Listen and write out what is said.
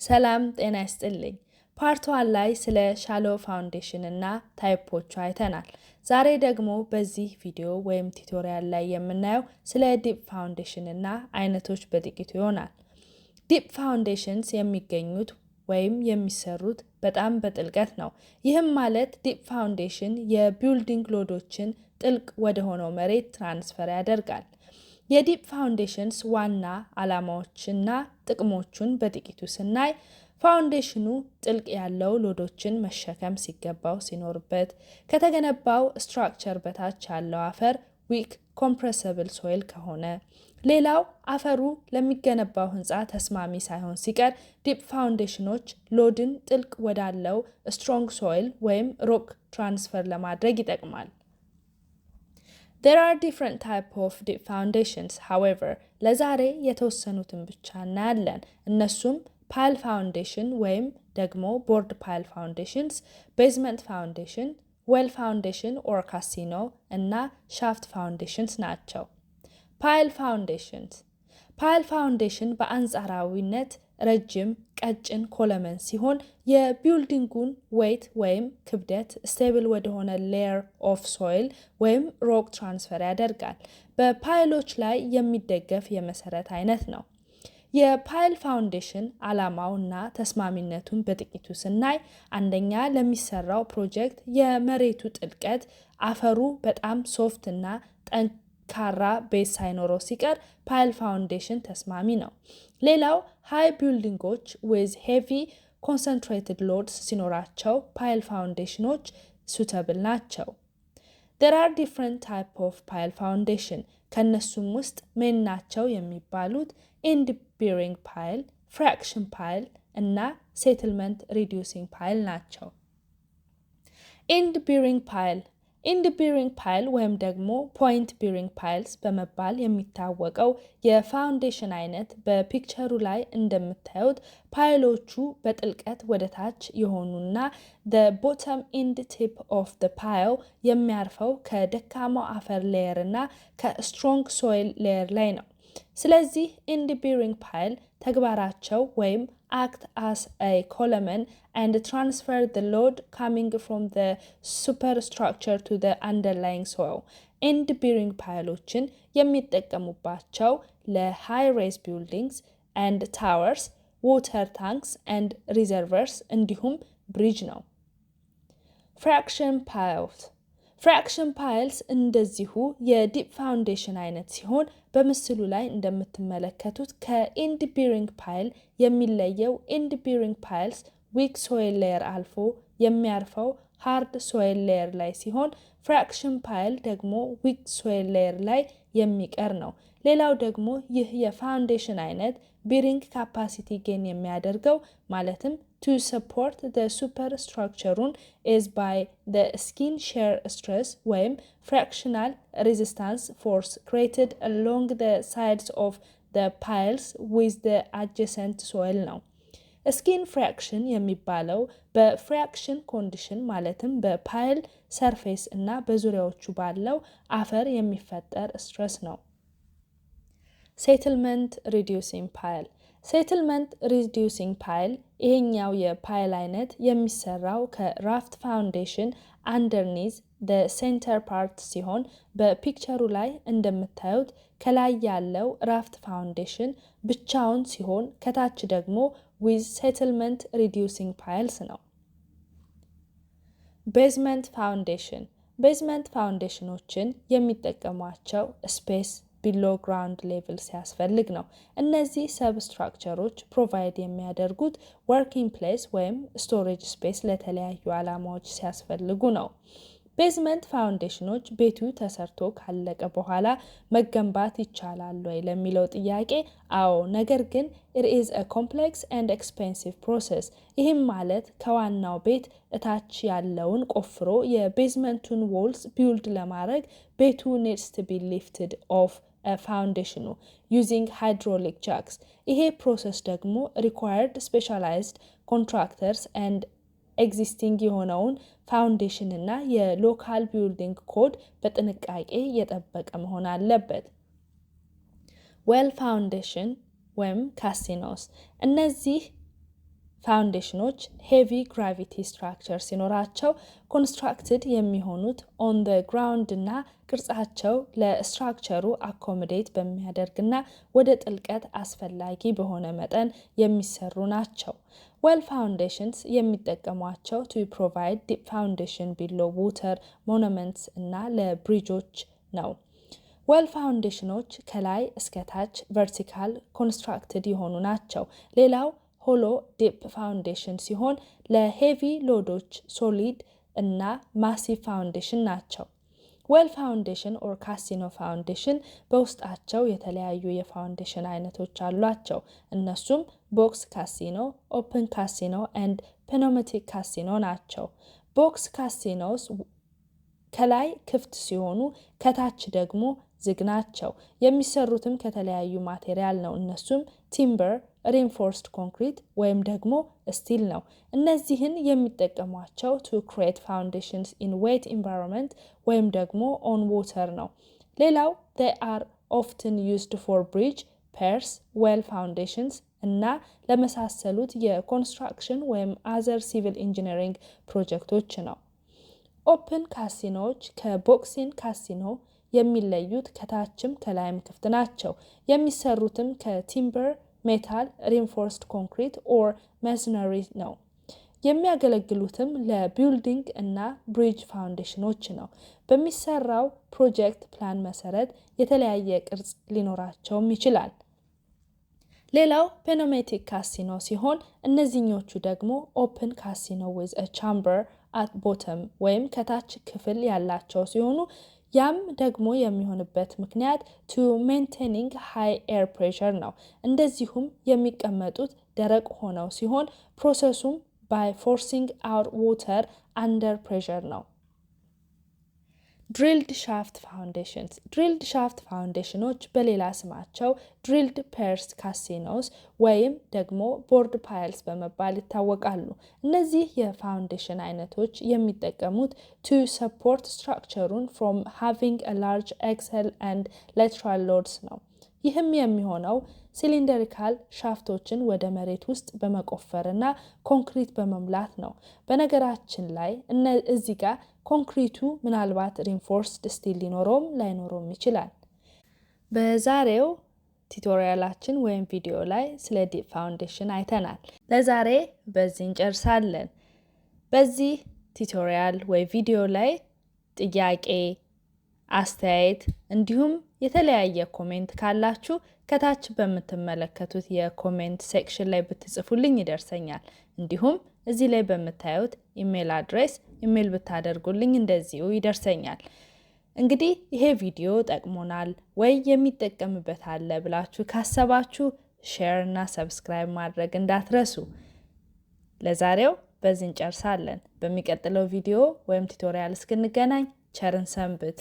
ሰላም ጤና ይስጥልኝ። Part one ላይ ስለ shallow foundation እና type ኦቹ አይተናል። ዛሬ ደግሞ በዚህ ቪዲዮ ወይም tutorial ላይ የምናየው ስለ deep foundation እና አይነቶች በጥቂቱ ይሆናል። Deep foundations የሚገኙት ወይም የሚሰሩት በጣም በጥልቀት ነው። ይህም ማለት deep foundation የ building load ኦችን ጥልቅ ወደ ሆነው መሬት transfer ያደርጋል። የ deep foundations ዋና ዓላማዎችና ጥቅሞቹን በጥቂቱ ስናይ፣ foundation ኑ ጥልቅ ያለው load ኦችን መሸከም ሲገባው ሲኖርበት፣ ከተገነባው structure በታች ያለው አፈር weak compressible soil ከሆነ፣ ሌላው አፈሩ ለሚገነባው ህንፃ ተስማሚ ሳይሆን ሲቀር deep foundation ኖች load ን ጥልቅ ወዳለው strong soil ወይም rock transfer ለማድረግ ይጠቅማል። There are different type of deep foundations. However, ለዛሬ የተወሰኑትን ብቻ እናያለን። እነሱም pile foundation ወይም ደግሞ bored pile foundations፣ basement foundation፣ well foundation or caisson እና shaft foundations ናቸው። Pile foundations. Pile foundation በአንጻራዊነት ረጅም ቀጭን column ሲሆን የ building ኡን weight ወይም ክብደት stable ወደሆነ layer of soil ወይም rock transfer ያደርጋል። በ pile ኦች ላይ የሚደገፍ የመሰረት አይነት ነው። የ pile foundation ዓላማው እና ተስማሚነቱን በጥቂቱ ስናይ፣ አንደኛ ለሚሰራው ፕሮጀክት የመሬቱ ጥልቀት አፈሩ በጣም soft እና ጠንካራ base ሳይኖረው ሲቀር pile foundation ተስማሚ ነው። ሌላው high building ኦች with heavy concentrated loads ሲኖራቸው pile foundation ኖች suitable ናቸው። There are different type of pile foundation። ከእነሱም ውስጥ main ናቸው የሚባሉት end bearing pile፣ friction pile እና settlement reducing pile ናቸው። End bearing pile. End bearing pile ወይም ደግሞ point bearing piles በመባል የሚታወቀው የ foundation አይነት በ picture ኡ ላይ እንደምታዩት pile ኦቹ በጥልቀት ወደ ታች የሆኑና bottom end tip of pile የሚያርፈው ከደካማው አፈር layer እና ከ strong soil layer ላይ ነው። ስለዚህ end bearing pile ተግባራቸው ወይም act as a column and transfer the load coming from the superstructure to the underlying soil. End bearing pile ኦችን የሚጠቀሙባቸው ለ high rise buildings and towers፣ water tanks and reservoirs እንዲሁም bridge ነው። Friction piles. Friction piles እንደዚሁ የ deep foundation አይነት ሲሆን በምስሉ ላይ እንደምትመለከቱት ከ end bearing pile የሚለየው end bearing piles weak soil layer አልፎ የሚያርፈው hard soil layer ላይ ሲሆን friction pile ደግሞ weak soil layer ላይ የሚቀር ነው። ሌላው ደግሞ ይህ የ foundation አይነት bearing capacity gain የሚያደርገው ማለትም to support the superstructure ኡን is by the skin shear stress ወይም frictional resistance force created along the sides of the piles with the adjacent soil ነው። Skin friction የሚባለው በ friction condition ማለትም በ pile surface እና በዙሪያዎቹ ባለው አፈር የሚፈጠር stress ነው። Settlement reducing pile. Settlement reducing pile ይሄኛው የ pile አይነት የሚሰራው ከ raft foundation underneath center part ሲሆን በ picture ኡ ላይ እንደምታዩት ከላይ ያለው raft foundation ብቻውን ሲሆን ከታች ደግሞ with settlement reducing piles ነው። Basement foundation. Basement foundation ኖችን የሚጠቀሟቸው space below ground level ሲያስፈልግ ነው። እነዚህ substructure ኦች provide የሚያደርጉት working place ወይም storage space ለተለያዩ ዓላማዎች ሲያስፈልጉ ነው። Basement foundation ኖች ቤቱ ተሰርቶ ካለቀ በኋላ መገንባት ይቻላል ወይ ለሚለው ጥያቄ አዎ፣ ነገር ግን it is a complex and expensive process። ይህም ማለት ከዋናው ቤት እታች ያለውን ቆፍሮ የ basement ኡን walls build ለማድረግ ቤቱ needs to be lifted off foundation ኑ using hydraulic jacks። ይሄ process ደግሞ required specialized contractors and existing የሆነውን foundation እና የ local building code በጥንቃቄ የጠበቀ መሆን አለበት። Well foundation ወይም caissons እነዚህ Foundation ኖች heavy gravity structure ሲኖራቸው constructed የሚሆኑት on the ground እና ቅርጻቸው ለ structure ሩ accommodate በሚያደርግና ወደ ጥልቀት አስፈላጊ በሆነ መጠን የሚሰሩ ናቸው። Well foundations የሚጠቀሟቸው to provide deep foundation below water monuments እና ለ bridge ኦች ነው። Well foundation ኖች ከላይ እስከ ታች vertical constructed የሆኑ ናቸው። ሌላው hollow deep foundation ሲሆን ለ heavy load ኦች solid እና massive foundation ናቸው። Well foundation or caisson foundation በውስጣቸው የተለያዩ የ foundation አይነቶች አሏቸው። እነሱም box caisson፣ open caisson and pneumatic caisson ናቸው። Box caissons ከላይ ክፍት ሲሆኑ ከታች ደግሞ ዝግ ናቸው። የሚሰሩትም ከተለያዩ material ነው። እነሱም timber፣ reinforced concrete ወይም ደግሞ steel ነው። እነዚህን የሚጠቀሟቸው to create foundations in wet environment ወይም ደግሞ on water ነው። ሌላው they are often used for bridge, piers, well foundations እና ለመሳሰሉት የ construction ወይም other civil engineering ፕሮጀክቶች ነው። Open caisson ኖች ከ box caisson የሚለዩት ከታችም ከላይም ክፍት ናቸው። የሚሰሩትም ከ timber፣ metal፣ reinforced concrete or masonry ነው። የሚያገለግሉትም ለ building እና bridge foundation ኖች ነው። በሚሰራው project plan መሰረት የተለያየ ቅርጽ ሊኖራቸውም ይችላል። ሌላው pneumatic caisson ሲሆን እነዚህኞቹ ደግሞ open caisson with chamber at bottom ወይም ከታች ክፍል ያላቸው ሲሆኑ ያም ደግሞ የሚሆንበት ምክንያት to maintaining high air pressure ነው። እንደዚሁም የሚቀመጡት ደረቅ ሆነው ሲሆን process ኡም by forcing out water under pressure ነው። Drilled shaft foundations. Drilled shaft foundation ኖች በሌላ ስማቸው drilled piers caissons ወይም ደግሞ bored piles በመባል ይታወቃሉ። እነዚህ የ foundation አይነቶች የሚጠቀሙት to support structure ሩን from having large axial and lateral loads ነው። ይህም የሚሆነው cylindrical shaft ኦችን ወደ መሬት ውስጥ በመቆፈር እና ኮንክሪት በመሙላት ነው። በነገራችን ላይ እዚህ ጋር ኮንክሪቱ ምናልባት reinforced steel ሊኖረውም ላይኖረውም ይችላል። በዛሬው tutorial ኣችን ወይም ቪዲዮ ላይ ስለ deep foundation አይተናል። ለዛሬ በዚህ እንጨርሳለን። በዚህ tutorial ወይ ቪዲዮ ላይ ጥያቄ፣ አስተያየት እንዲሁም የተለያየ comment ካላችሁ ከታች በምትመለከቱት የ comment section ላይ ብትጽፉልኝ ይደርሰኛል። እንዲሁም እዚህ ላይ በምታዩት email address email ብታደርጉልኝ እንደዚሁ ይደርሰኛል። እንግዲህ ይሄ ቪዲዮ ጠቅሞናል ወይ የሚጠቀምበት አለ ብላችሁ ካሰባችሁ share እና subscribe ማድረግ እንዳትረሱ። ለዛሬው በዚህ እንጨርሳለን። በሚቀጥለው ቪዲዮ ወይም tutorial እስክንገናኝ ቸር እንሰንብት።